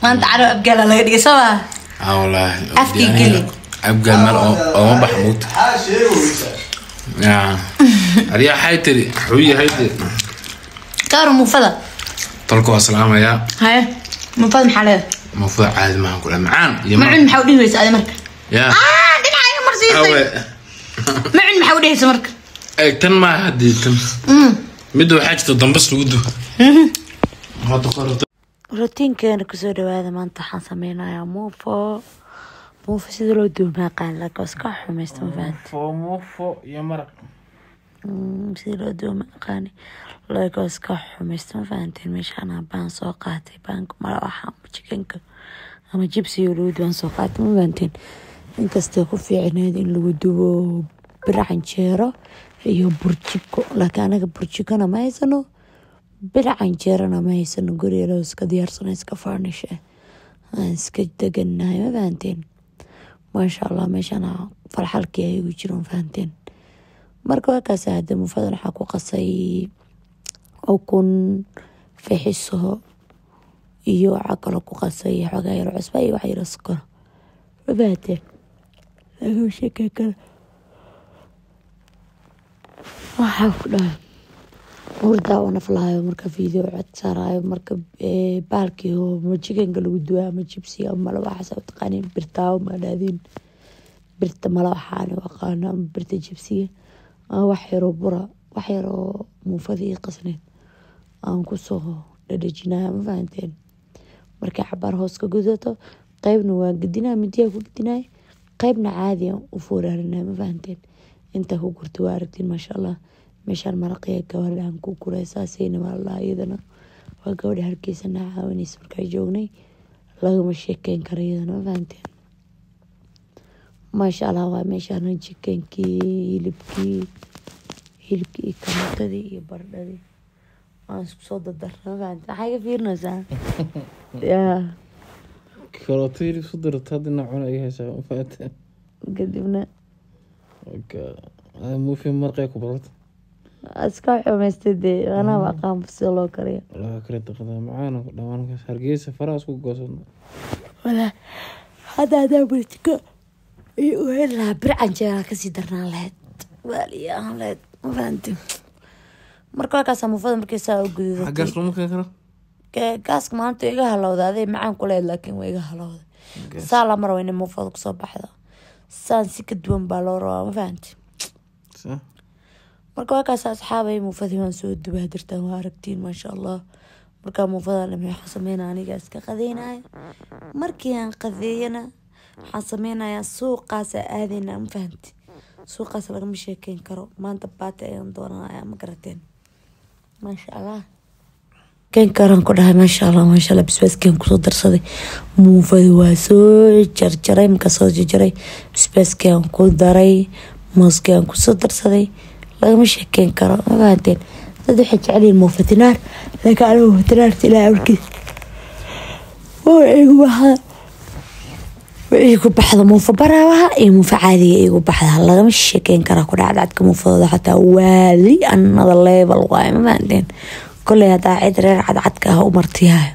Maanta caro abgaala laga dhigay soo ma? Ah wallaahi. Afkii geli. Abgaal meel ooma bax moogta. Ya adiga waxay tiri wuxuu yahay de. Kaaro muufada. Tolka waa salaamayaa. Haye, muufada maxaa leedahay? Muufada caadi maahan kula macaan iyo macun maxaa u dhihi weysa adi marka? Ya. Ah, dhinaca iga marsiisay. Awe. Macun maxaa u dhihaysa marka? Ey, tan maaha haddii tan midda waxaa jirta dambas lagu dubo hadda qorata. Routinekeena kusoo dhawaada. Maanta waxaan sameynayaa muufo. Muufo sida loo dubo ma aqaan, laakiin waa iska xumaysta, ma fahanti? Muufo iyo maraq. Sida loo dubo ma aqaani, laakiin waa iska xumaysta, ma fahanteen? Meeshaan baan soo qaatay baanka malawaxa ama chickenka ama jibsiga lagu duban soo qaatay, ma fahanteen? Inkastay ku fiicneed in lagu dubo bir canjeero iyo burjiko, laakiin anaga burjikona ma haysano, bir canjeerona ma haysano. Guriga loo iska diyaarsano, iska furnish ah, aan iska deganahay, ma fahanteen? Maasha Allah, meeshaan farxalkii ay igu jiro, ma fahanteen? Marka waa kaas. Hadda muufadan waxaa ku qasay ukun, fixiso iyo waxaa kaloo ku qasay xoogaa yar cusba iyo wax yar sokor, ma fahanteen? Laga sheekey kara waxaa ku dhahay hurdaa oo naflahayo marka video cod saarayo. Marka bahalkii oo chickenka lagu duwa ama jibsiga ama malawaxaas u taqaaniin, birtaawo ma dhahdin, birta malawaxaan u aqaano ama birta jibsiga, ama wax yaroo bura, wax yaroo muufadii qasneed aan kusoo dhadhajinaya, ma fahanteen? Markay cabaar hoos ka gudato, qaybna waa gedinaya, midiyaa ku gedinaya, qaybna caadi aan u fooraarinaya, ma fahanteen? Intaa ku gurta waa aragtiin. Maasha Allah, meeshaan maraqiya gabadhaan ku guray, saasayna waa iyadana waa gabadha hargeysana caawinaysa markaa joognay. Lagama sheekeyn karo iyadana, ma fahanteen? Maasha Allah, waa meeshaan chickenkii, hilibkii iyo karootadii iyo baradhadii waan isku soo dardarna, ma fahanteen? Maxaa iga fiirinaysaa yaa? Karooto hilib isku darata haddana cuna iga haysaa, ma fahanteen? Kadibna Muufi marqay ku barata. Iska xumaystay dee, anaa aqaan sida loo kariyo. Walahi kare daqada macaan ku dhamaan Hargeysa faraha isku goosan. Walaa hadda hadaa burjiko iyo u heli lahaa bir canjeera kasii darnaan lahayd, waaliya ahaan lahayd, ma fahanti? Marka waa kaasa muufada markay saa u gududatay. Gaas lama keeni karo. Gaaska maanta iga halowda, aday macaan ku lehed, laakiin waa iga halowday. Saa lama rabo inay muufada kusoo baxdo, saan si ka duwan baa loo rabaa, ma fahanti? Marka waa kaas asxaabay, muufadii waan soo dubaa dirtaan, waa aragtiin, maasha Allah. Markaa muufadan dhamay waxaan sameynaya aniga iska qadeynaya. Markii aan qadeeyana waxaan sameynayaa suuqaasa aadaynaa, ma fahanti? Suuqaas lagama sheekeyn karo. Maanta baati ayaan doonanaya, ma garateen? Maasha Allah, keen karaan ku dhahay. Maasha Allah, maasha Allah, basbaaskeen kusoo darsaday. Muufadi waa soo jarjaray. Markaa soo jarjaray, basbaaskii ku daray, mooskii aan kusoo darsaday. Lagama sheekeyn karo, ma fahanteen? Dad waxay jecel yihiin muufatinaar, laakiin anigu muufatinaarta ilaa awrkiis waa igu baxda, waa igu baxda muufa baraabaha iyo muufa caadiga igu baxda. Lagama sheekeyn karaa ku dhacdhacadka muufadooda, xataa waali another level waaye, ma fahanteen? Koley haddaa cid reer cadcadka ah u martiyahayo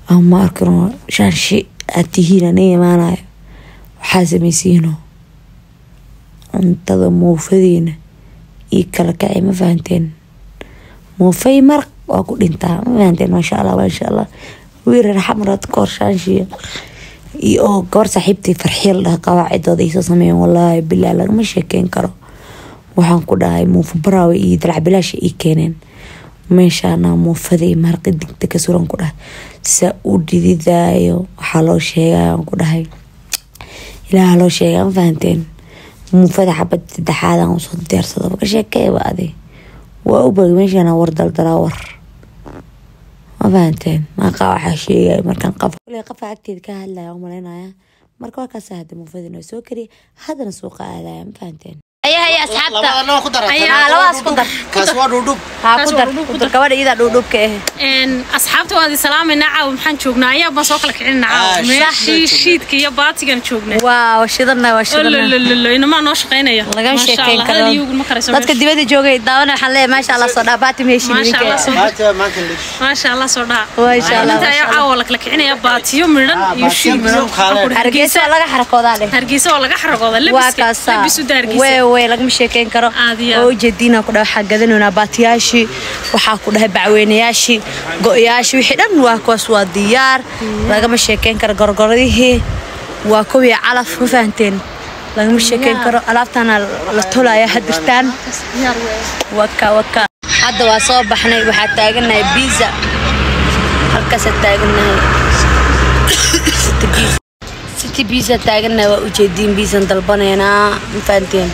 ama arkino shaanshi aad tihiin ana imaanayo, waxaa samaysiino cuntada muufadiina ii kala kacay, ma fahanteen? Muufay maraq waa ku dhintaa, ma fahanteen? Maasha Allah, maasha Allah, wiil reer xamrad koor shaanshiya iyo oo gabar saaxiibtay Farxiil dhaha qawaacidooda iisoo sameeyeen. Wallaahi bilaa lagama sheekeyn karo. Waxaan ku dhahay muufa baraawe iyo dalacbilaasha ii keeneen. Meeshaana muufadii maraqi digta ka suran ku dhahay, saa u dhididaayo waxaa loo sheegaya ku dhahay, ilaaha loo sheegaa, ma fahanteen? Muufada xabad saddexaad aan usoo diyaarsado ka sheekeeyba adi waa u bogay. Meeshaana war daldalaa war, ma fahanteen? Maaqa waxaa sheegaya markaan qaf qafa agteeda ka hadlaya umalaynaya. Marka waa kaasa hadda muufadii noo soo kariya, haddana suuqa aadaya, ma fahanteen? Haya. Haye asxaabta. Labadana ku dar. Haa, labadaas ku dar. Kaas waa dhuudhuub. Haa, ku dar, ku dar gabadha iyada dhuudhuubka ah. Asxaabta waan idin salaamaynaa. Caawa maxaan joognaa? Ayaa baan soo kala kicinaa caawa. Meeshii shiidka iyo baatigan joognaa. Waa shidana, waa shidana. Ololololo, inamaa noo shaqaynaya. Laga Maasha sheekeyn Allah, karo. hadal iyo uguma karayso Dadka meesha. dibadda joogay daawana waxaan leeyahay maasha Allah, soo dhaafaati meeshin Maasha idinka. Allah, soo Maanta maanta lish. Maasha Allah, soo dhaha. Maasha Allah, Inta ayaa maasha Allah. caawa la kala kicinaya baatiyo midhan Ah, iyo baatiyo shiid. midhan, qaale. Hargeysa waa laga xarakoodaa leh. Hargeysa waa laga xaragoodaa. Waa Labiska kaasaa. labis u daa Hargeysa. Wee wee, lagama sheekeyn karo. Aad iyo aad. Oo ujeediina ku dhahay waxaa gadanaynaa baatiyaashii, waxaa ku dhahay bacweynayaashii, go'yaashii, wixii dhan waa kuwaas, waa diyaar. Lagama sheekeyn karo. Gorgoradihii waa kuwii calaf, ma fahanteen? Lagama sheekeyn karo. Alaabtana la tolaya hadirtaan. Waka waka, hadda waa soo baxnay, waxaa taaganahay biza, halkaasaa taaganahay. City Pizza, City Pizza taaganahay, waa ujeediin. Biisan dalbanaynaa, ma fahanteen?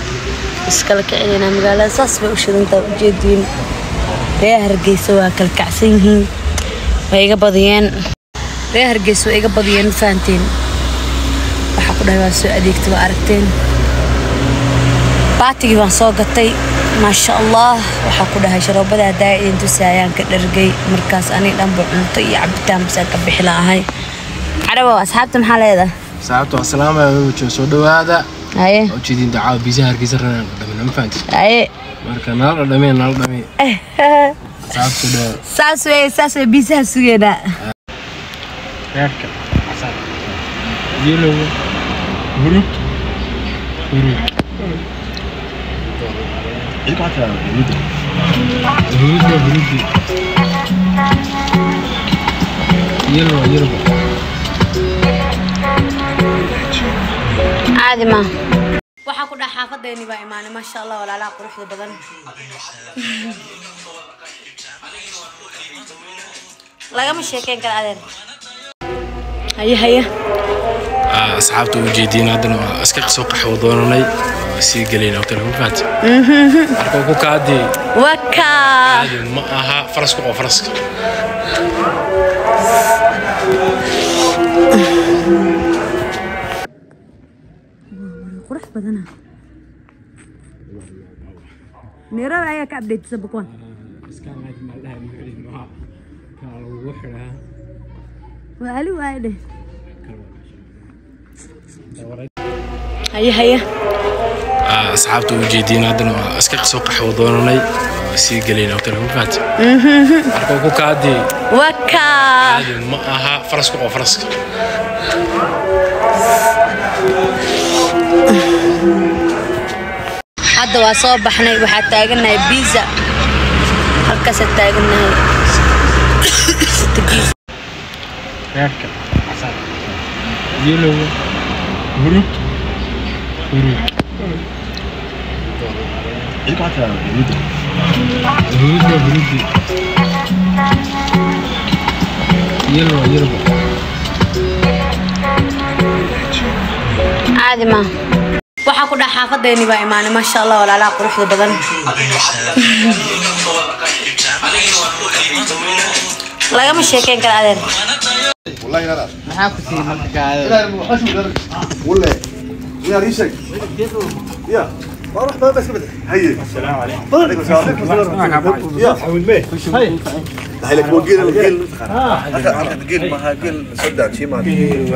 Iskala kicinaynaa. Magaalada saas bay u shidantaa, ujeediin. Reer Hargeysa waa kala kacsan yihiin, way iga badiyeen. Reer Hargeysa way iga badiyeen, ma fahanteen? Waxaa ku dhahay waa soo adeegtay, waa aragteen. Baatigii baan soo gatay, maasha Allah. Waxaa ku dhahay sharoobada haddaa idin tusaayaan ka dhargay. Markaas aniga dhanba cunto iyo cabitaan basaan ka bixi la'ahay. Carabo, asxaabta maxaa leedahay? Saxaabta waa salaamaya, wajoo soo dhawaada. Haye. Waa ujeedin dacaa biisaha Hargeysa ranaan dhadhamin, ma fahanti? Haye. Marka nala dhadhamee, nala dhamee. Saxaabta soo dhawaada. Saas wey, saas wey, biisaha sugeynaa. Reerka casaan, yellow, hurud, hurud, hurud waa hurudi, yellow waa yellow. Caadi ma waxaa ku dhaha xaafadeeni baa imaanay, maasha Allah. Walaalaha quruxda badan, lagama sheekeyn karo adeer. Haye haye. Asxaabta ujeediin, haddana waa iska soo qaxwo doonanay, waa sii gelayna hotelka, ma fahanti? Marka ku kaadii. Waka Caadi ma aha. Faraska oo faraska. Qurux badana. Nairobi ayaa ka updatesa bukuwan. Kaa lagu xiraa. Waa ali waaye dheh. Haye haye. Asxaabta ujeediin, haddana waa iska soo qaxwo doonanay, waa sii gelayna hotelka, ma fahanti? Marka ku kaadii. Waka Caadi ma aha. Faraska oo faraska. Hadda waa soo baxnay, waxaa taaganahay biza, halkaasaa taaganahay. City Pizza. Reerka casaan, yellow, hurud, hurud, hurud waa hurudi, yellow waa yellow. Caadi ma waxaa ku dhaha xaafadeeni baa imaanay, maasha Allah. Walaalaha quruxda badan, lagama sheekeyn karo adeer. Maxaa ku siiyey marka gaadada? ولا يا ريشك يا ما روح بس كده هي السلام عليكم يا هاي لك وجيل وجيل جيل ما جيل صدق شيء ما جيل.